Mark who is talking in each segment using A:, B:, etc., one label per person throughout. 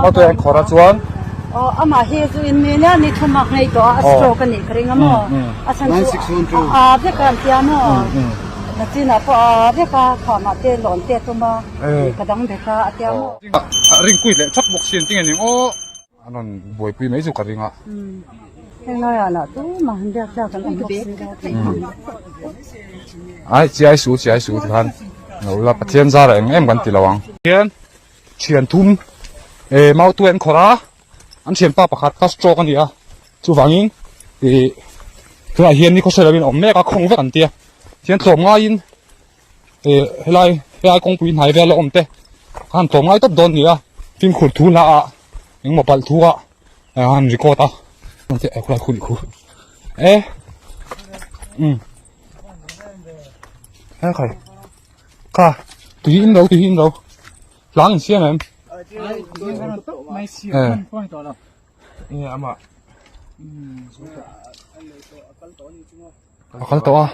A: Mautuai an khawr a chuan.
B: Aw amah hi chu in mi nia ni thum a nghei tawh a a stroke a nih ka ring a maw a chhan chu a a vek a an tia maw nachinah pawh a a vek a khawmah te lawn te a tum a ka dang vek a a tia maw.
A: Ringkuit leh thak bawk si an ti nge ning aw. An rawn buaipui mai chu ka ring a.
B: Heng laiah lah tumah han biak tlak an awm bawk si lo.
A: Ai chiai su chiai su ti khan lo la Pathian zara eng em kan ti lo ang. Hian thian thum eh mautu an khawrh a an thianpa pakhat kha stroke a ni a chuvangin ih tunah hian ni khawsel lovin a awm mek a khawng vek an tia thian tlawm ngaiin eh helai helai kawngpui hnai vel a awm te khan tlawm ngai tawp dawn a ni a fimkhur thu hla ah engmaw palh thu ah a han record a khulai khu ni khu eh um he khai kha tui in lo tui in lo tlang in siam em eh a kal tawh a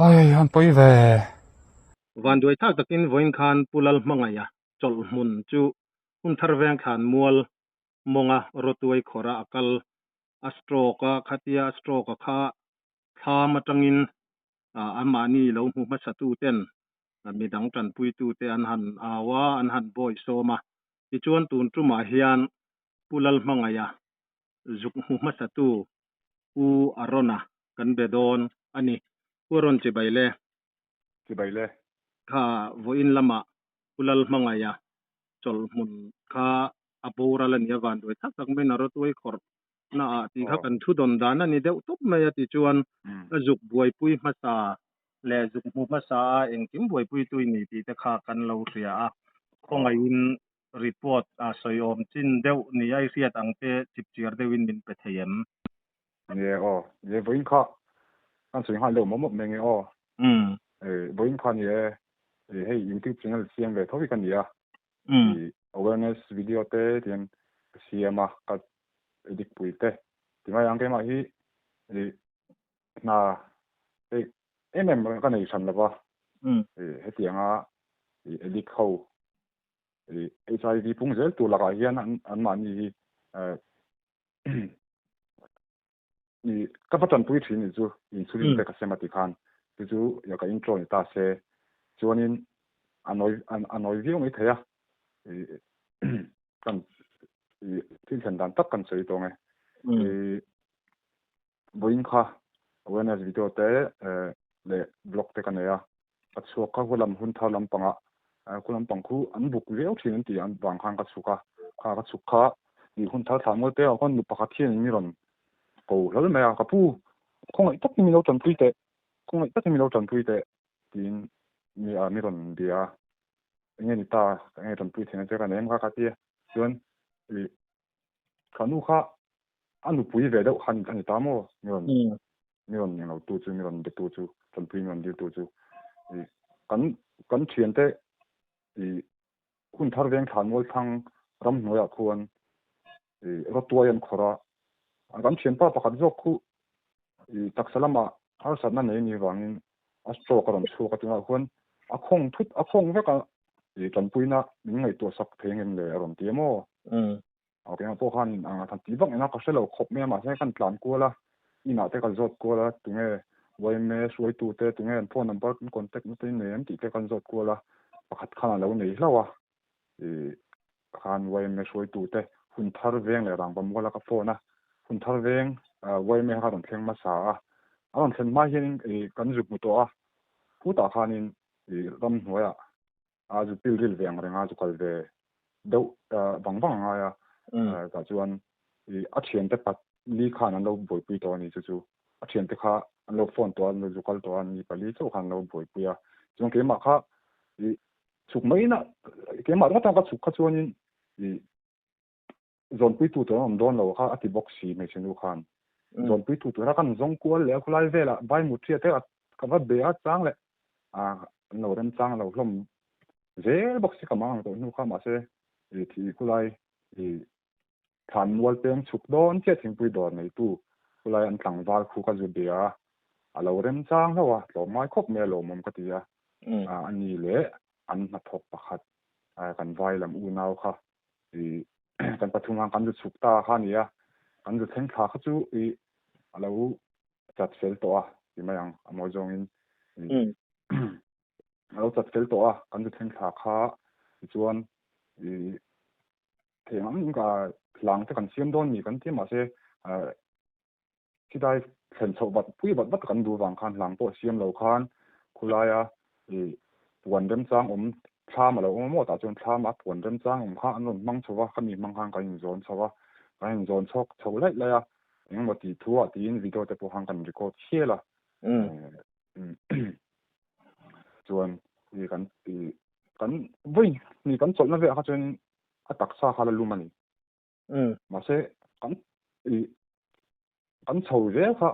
A: ai han pawi ve.
C: Vanduai thlak takin vawiin khan Pu Lalhmangaih-a chawlh hmun chu hun thar veng thlan mual mawnga rawtuai khawrh a a kal a stroke a, khatia a stroke a kha thlam atangin anmahni lo hmu hmasa tu ten midang tanpui tu te an han au a, an han bawi sawm a. Tichuan tun tumah hian Pu Lalhmangaih-a zuk hmu hmasa tu Pu Arona kan be dawn a ni. Pu Aron chibai le.
A: Chibai le.
C: Kha vawiin lamah Pu Lalhmangaih-a chawlh hmun kha a boral a ni a, vanduai tak tak maiin a rawtuai khawrh na ah tih kha kan thu dawn dan a ni deuh tawp mai a tih chuan a zuk buaipui hmasa leh zuk hmu hmasa a engkim buaipui tui ni tih te kha kan lo hria a, khawngaihin report a sawi awm chin deuh ni a i hriat ang te chipchiar deuhin min pe thei em?
A: Nge aw, nge vawiin kha kan sawi nghal deuh mawp mawp mai nge aw. Vawiin kha ni e, hei YouTube channel siam ve tho hi ka ni a, awareness video te tihian ka siam a, ka edit pui te ti mai ang keimah hi hna hei em em ka nei hran lova, hetianga edit ho HIV pung zel tur lakah hian anmahni hi ka va tanpui thin ni chu insulin te ka sem a ti khan chu chu ka intro ni ta se chuanin a nawi a nawi viau mai thei a kan thil thlen dan tak kan sawi tawng e vawiin kha awareness video te leh blog te ka nei a ka chhuak kha hulam hun thar lampangah khu lampang khu an buk viau thin an ti an vang khan ka chhuk a kha ka chhuk kha ih hun thar thlah mual te ah khawn nu pakhat hian in mi rawn ko hlal mai a ka pu khawngaih takin min lo tanpui teh khawngaih takin min lo tanpui teh tiin mi ah mi rawn bia a enge ni ta enge tanpui theihna che ka nei em kha ka ti a chuan ih kha nu kha a nupui ve deuh khan a ni ta maw mi rawn mi rawn eng lo tu chu mi rawn be tu chu tanpui mi rawn dil tu chu ih kan kan thiante ih hun thar veng thlan mual thlang ramhnuaiah khuan ih rawtuai an khawrh a kan thianpa pakhat zawk khu ih taksa lamah harsatna nei anih vangin a stroke a rawn chhuak a tunah khuan a khawng thut a khawng vek a ih tanpuina min ngaihtuah sak thei ang em le a rawn ti a maw. A keimah pawh khan han tih vak ina ka hre lo khawp mai a, mahse kan tlan kual a, inah te ka zawt kual a, tunge yma hruaitu te, tunge an phone number kan contact na te nei em tih te kan zawt kual a, pakhat khan a lo nei hlauh a, ih khan yma hruaitu te hun thar veng leh rangva mual a ka phone a, hun thar veng yma kha a rawn thleng hmasa a, a rawn thlen hma hianin ih kan zuk hmu tawh a, khutah khanin ih ramhnuaiah a zu pil ril ve ang reng a, zu kal ve deuh vang vang a ngai a, tah chuan a thiante pat li khan an lo buaipui tawh a ni chu chu a thiante kha an lo phone tawh a, an lo zu kal tawh a, mi pali chauh khan an lo buaipui a, chuan keimah kha ih chhuk mai na keimah ringawt a ka chhuk kha chuanin ih zawnpui tu tur an awm dawn lo kha a ti bawk si hmeichhe nu khan zawnpui tu tura kan zawng kual leh a khawlai velah vai mutria te ka va be a chang leh a an lo rem chang lo hlawm zel bawk si ka mang ang tawh hnu kha mahse i thi khawlai i thlan mual peng chhuk dawn chiah thingpui dawr neitu khawlai an tlangval khu ka zu be a a lo rem chang hlauh a tlawm ngai khawp mai a lawmawm ka ti a a ni leh an hnathawk pakhat kan vai lam unau kha. I kan pathum khan kan zu chhuk ta kha a ni a, kan zu thleng thla kha chu i a lo chat fel tawh a ti mai ang a mawi zawngin a lo chat fel tawh a kan zu thleng thla kha tichuan i thei ang ka hlang te kan siam dawn ni kan ti mahse Chilai thlen chhoh vat pui vat vat kan duh vang khan hlang pawh siam lo khan khulaia ih puan remchang awm thlam a lo awm a maw tah chuan thlam a puan remchang awm kha an rawn hmang chho va, khami hmang khan kan inzawn chho a, kan inzawn chhawk chho laih laih a, engemaw tih thu ah tiin video te pawh khan kan record hial a, chuan ih kan ih kan vawi hnih kan chawlhna velah kha chuan a taksa kha la lum a ni. Mahse kan ih kan chho zel kha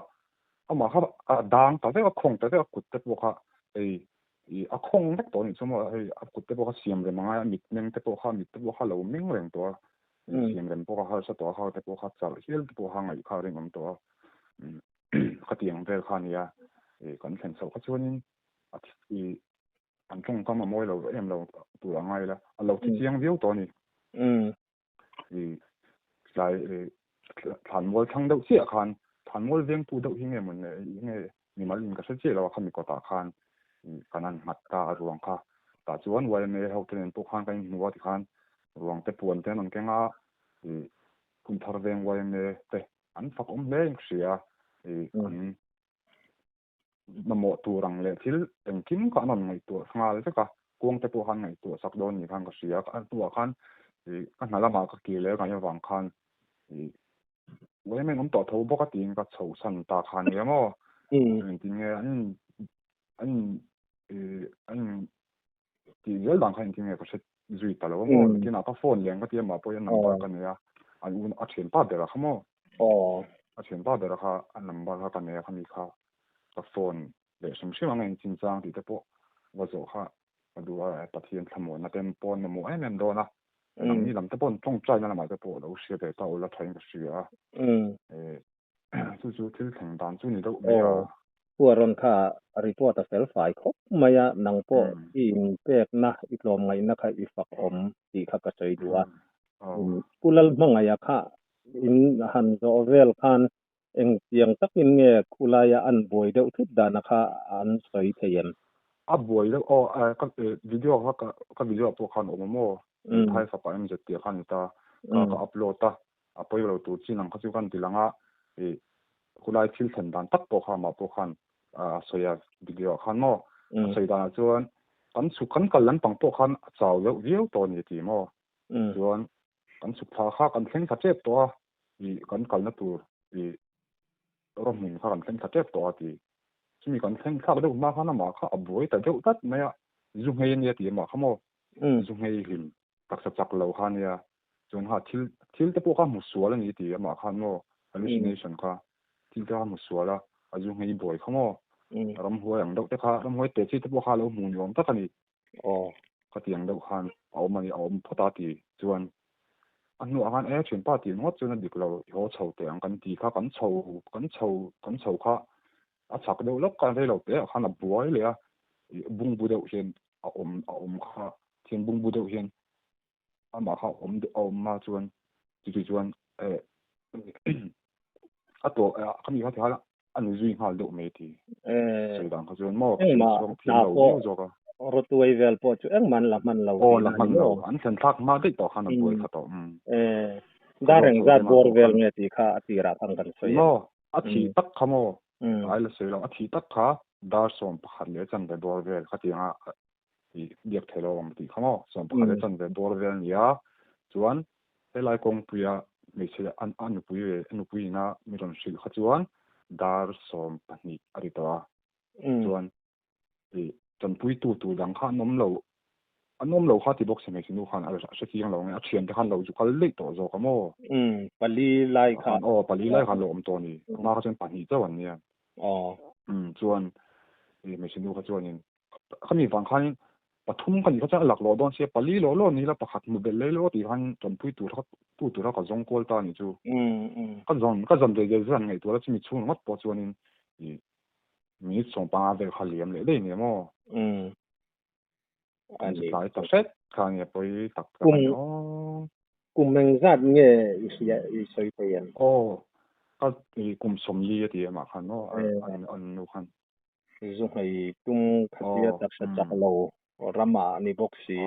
A: amah kha a dang ta vek a khawng ta vek a kut te pawh kha hei ih a khawng vek tawh a nih chu maw hei a kut te pawh kha siam rem a ngai a mit meng te pawh kha mit te pawh kha lo meng reng tawh a siam rem pawh kha harsa tawh a kha te pawh kha charh hial te pawh kha ngaih kha a rinawm tawh a khatiang vel kha a nia ih kan thlen chhoh kha chuanin a ih an tawngkam a mawi lo em lo tur a ngai la a lo thi chiang viau tawh a ni. I tlai thlanmual thlang deuh chiah khan thlanmual vengtu deuh hi nge maw ni nge mimal in ka hre chiah lo a khami kawtah khan kan han nghat ta a ruang kha tah chuan YMA ho te nen pawh khan kan inhmu a tikhan ruang te puan te an rawn keng a i Phunthar veng YMA te an fak awm hle in ka hria i an mamawh tur ang leh thil engkim kha an rawn ngaihtuah nghal vek a, kuang te pawh khan ngaihtuah sak dawn ni khan ka hria a, hnuah khan ih ka hna lamah ka kir leh ngaih avang khan ih Uaimen awm tawh tho bawk a tiin ka chhoh san ta kha nia maw engtin nge an in an in ih an in tih zel dan kha engtin nge ka hre zui ta lo a maw nakinah ka phone leh ang ka ti a mah pawhin a number ka nei a an un a thianpa ber a kha maw a thianpa ber a kha a number kha ka nei a khami kha ka phone leh hrim hrim ang engtin chang tih te pawh va zawh kha ka duh a Pathian thlamuanna te pawn mamawh em em dawn a nangni lam te paw'n tawngtai na lamah te pawh lo hria ve ta ula thain ka hria a Chu chu thil thleng dan chu ni deuh mai a.
C: Pu Aaron kha report a fel fai khawp mai a, nang pawh i inpekna, i tlawmngaihna kha i fak awm tih kha ka sawi duh a. Pu Lalhmangaia kha in han zawh vel khan engtiang takin nge khulaia an buai deuh thut dana kha an sawi thei em?
A: A buai deuh aw, ka video kha ka video ah pawh khan a awm a maw? Thai fapa MZ tih khan a ni ta, ka upload a, a pawi lo tur chin ang kha chu kan ti lang a, ih khulai thil thlen dan tak pawh kha amah pawh khan a sawi a video ah khan maw a sawi danah chuan kan chhuk kan kal lampang pawh khan a chau deuh viau tawh a ni ti maw chuan kan chhuk thla kha kan thleng thla tep tawh a ih kan kalna tur ih rawhmun kha kan thleng thla tep tawh a ti chumi kan thleng thlak deuh hma khan amah kha a buai ta deuh tlat mai a zu nghei a nia ti amah kha maw zu nghei hlim taksa chak lo kha a nia Chuan kha thil thil te pawh kha hmu sual a ni ti amah khan maw hallucination kha thil te kha hmu sual a, a zu nghei buai kha maw ramhuai ang deuh te kha ramhuai teh chi te pawh kha a lo hmu ni awm tak a ni. Khatiang deuh khan a awm a ni a awm phawt a ti chuan a hnuah khan e thianpa tih ngawt chuan a dik lo i haw chho teh ang kan ti kha kan chho kan chho kan chho kha a chak deuh lawk khan rei lo teh ah khan a buai leh a bungbu deuh hian a awm a awm kha thian bungbu deuh hian amah kha awm a awm a chuan chuti chuan eh a tawh a mi kha ti khan a ni zui nghal deuh mai ti sawi dan kha chuan maw ka sawi chhuak thiam lo viau zawk a.
C: Rawtuai vel pawh chu engmah an la hman lo
A: Aw la hman lo an thlen thlak hma daih tawh khan a buai kha tawh
C: Dar engzat bawr vel nge tih kha a tirah khan kan sawi a.
A: Maw a thih tak kha maw ai la sawi lo a thih tak kha dar 11 leh chanve bawr vel khatianga tih biak theih lo ang tih kha maw 11 leh chanve bawr vel a ni a chuan helai kawngpuia hmeichhe a a nupui ve a nupui ina mi rawn hrilh kha chuan dar 20 a ri tawh a chuan ih tanpuitu tur dang kha an awm lo an awm lo kha ti bawk se hmeichhe nu khan a hre chiang lo nge a thiante khan lo chu kal daih tawh zawk a maw
C: pali lai kha
A: aw pali lai khan lo awm tawh a ni a hma kha chuan pahnih chauh an nia chuan ih hmeichhe nu kha chuanin Khami vang khanin pathum ka nih kha chuan a laklawh dawn sia, pali lawh lawh ni la pakhat hmu belh lei lawh tih khan tanpui tur kha tu tura ka zawng kual ta a nih chu. Ka zawn ka zawn ve zel zan ngaihtuah la chumi chhung ringawt pawh chuanin ih minute 15 vel kha liam leh daih nia maw. Kan zu tlai ta hret kha nia pawi tak tak a ni aw.
C: Kum engzat nge i hria i sawi thei em?
A: Aw, ka i kum 40 a ti amah khan maw an an nu khan.
C: Zu nghei tum khatia taksa chak lo ramah a ni bawk si.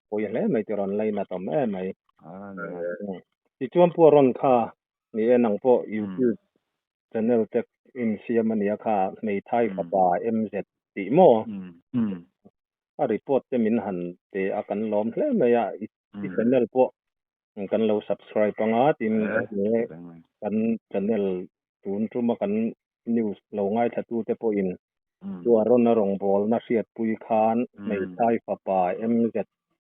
C: Pawi hle mai tih rawn lainat awm em mai. Tichuan pawh rawn kha ni e nang pawh YouTube channel te insiam a nia kha hmeithai fapa MZ tih maw? A report te min han pe a kan lawm hle mai a i channel pawh kan lo subscribe anga tin kan channel tun tuma kan news lo ngaithla tu te pawhin chu a rawn a rawngbawlna hriatpui khan hmeithai fapa MZ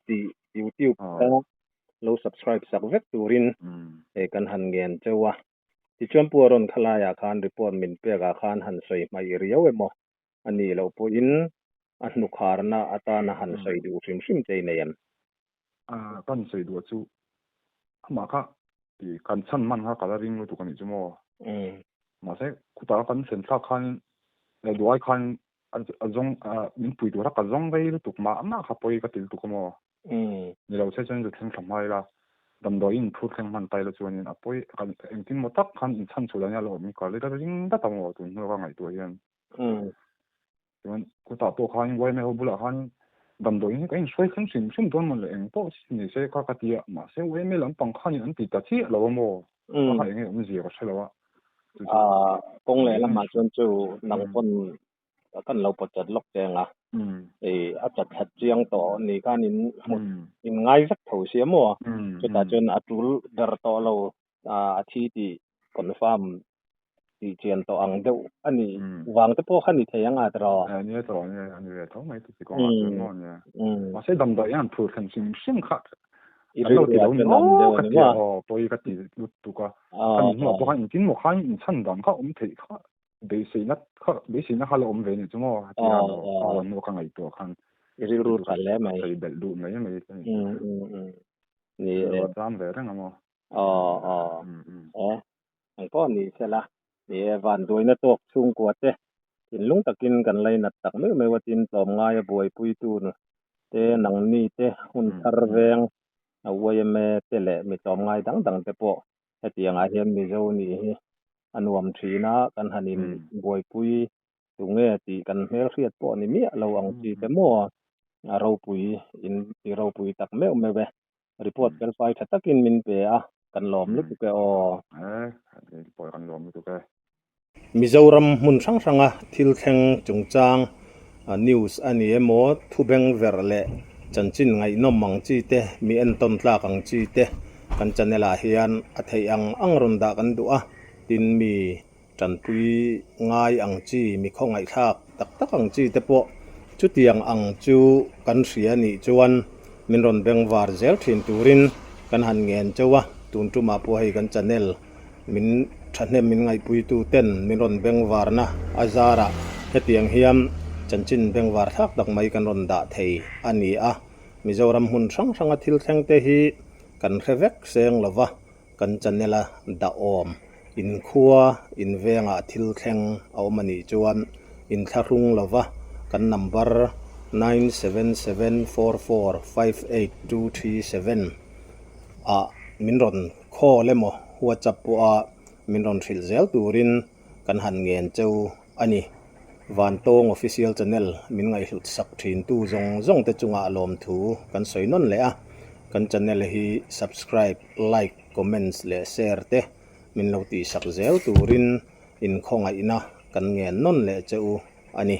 C: tih YouTube kha lo subscribe sak vek turin kan han ngen cheu a. Tichuan Pu Aron khalaiah khan report min pekah khan han sawi hmaih riau emaw a nih loh pawhin a hnukharna atana han sawi duh hrim hrim che i nei em?
A: Ka han sawi duh chu amah kha kan chhan hman kha ka la ring lutuk a nih chu maw? Mahse khutah kan thlen thlak khan duai khan a zawng min pui tura ka zawng rei lutuk mah mah kha pawi ka ti lutuk a maw? Ni lo se chuan zu thleng thla hma ila, damdawi in phur thleng hman ta ila chuanin a pawi kan engtin maw tak khan in chhan chhuah dan hi a lo awm hi ka ri ring dat a maw tun hnu ka ngaihtuah hian. Chuan khutah pawh khan YMA ho bulah khan damdawi in hi ka inhruai thleng hrim hrim dawn maw le eng pawh ni se kha ka ti a, mahse YMA lampang khanin an ti ta chiah lo a maw, ka kha eng nge awmzia ka hre lo a.
C: Kawng leh lamah chuan chu nang pawn kan lo pawt chat lawk cheng a, i a chat that chiang tawh ni khan in hmu in ngai vek tho sia maw? Chutah chuan a tul ber tawh lo a thi tih confirm tih chian tawh ang deuh a ni vang te pawh kha ni thei ang a tiraw?
A: Nia tawh nia a ni ve tho mai ti kawngah chuan maw nia. Mahse damdawi hian phur thlen hrim hrim kha an lo ti lo ni maw ka ti aw pawi ka ti lutuk a. Khami hnuah pawh khan engtin maw khan inchhan dan kha awm theih kha Beiseina kha beiseina kha la awm ve nih chu maw a ti a maw a rawn nu ka ngaihtuah khan
C: i rilru tha hle mai
A: sawi belh duh mai mai ka ni
C: ni
A: e a cham ve reng a maw
C: aw aw e eng pawh ni sela ni e vanduaina tawk chhungkua te thinlung takin kan lainat tak meuh meuh a tin tlawmngai a buaipuitu te nangni te hun thar veng a YMA te leh mi tlawmngai dang dang te pawh Hetiangah hian Mizo nih hi a nuam thin a, kan han in buaipui tu nge tih kan hmelhriat pawh ni miah lo ang chi te maw a ropui in ti ropui tak meuh meuh e. Report felfai tha takin min pe a, kan lawm lutuk e aw.
A: E, kan lawm lutuk e.
C: Mizoram hmun hrang hranga thil thleng chungchang news a ni emaw, thu beng verh leh chanchin ngaihnawm ang chi te, mi entawn tlak ang chi te kan channel ah hian a theih ang ang rawn dah kan duh a, tin mi tanpui ngai ang chi, mi khawngaihthlak tak tak ang chi te pawh chutiang ang chu kan hria nih chuan min rawn beng var zel thin turin kan han ngen chauh a, tun tumah pawh hei kan channel Min thahnem min ngaihpuitu ten min rawn bengvarna a zarah hetiang hian chanchin bengvar thlak tak mai kan rawn dah thei a ni a. Mizoram hmun hrang hranga thil thleng te hi kan hre vek seng lova kan channel a dahawm inkhua invengah thil thleng a awm a nih chuan inthlahrung lova kan number 9774458237 ah min rawn Call emaw WhatsApp pawha min rawn hrilh zel turin kan han ngen cheu a ni. Vantawng Official Channel min ngaihhlut sak thintu zawng zawng te chungah lawmthu kan sawi nawn leh a, kan channel hi subscribe, like, comments leh share te min lo tihsak zel turin inkhawngaihna kan ngen nawn leh cheu a ni.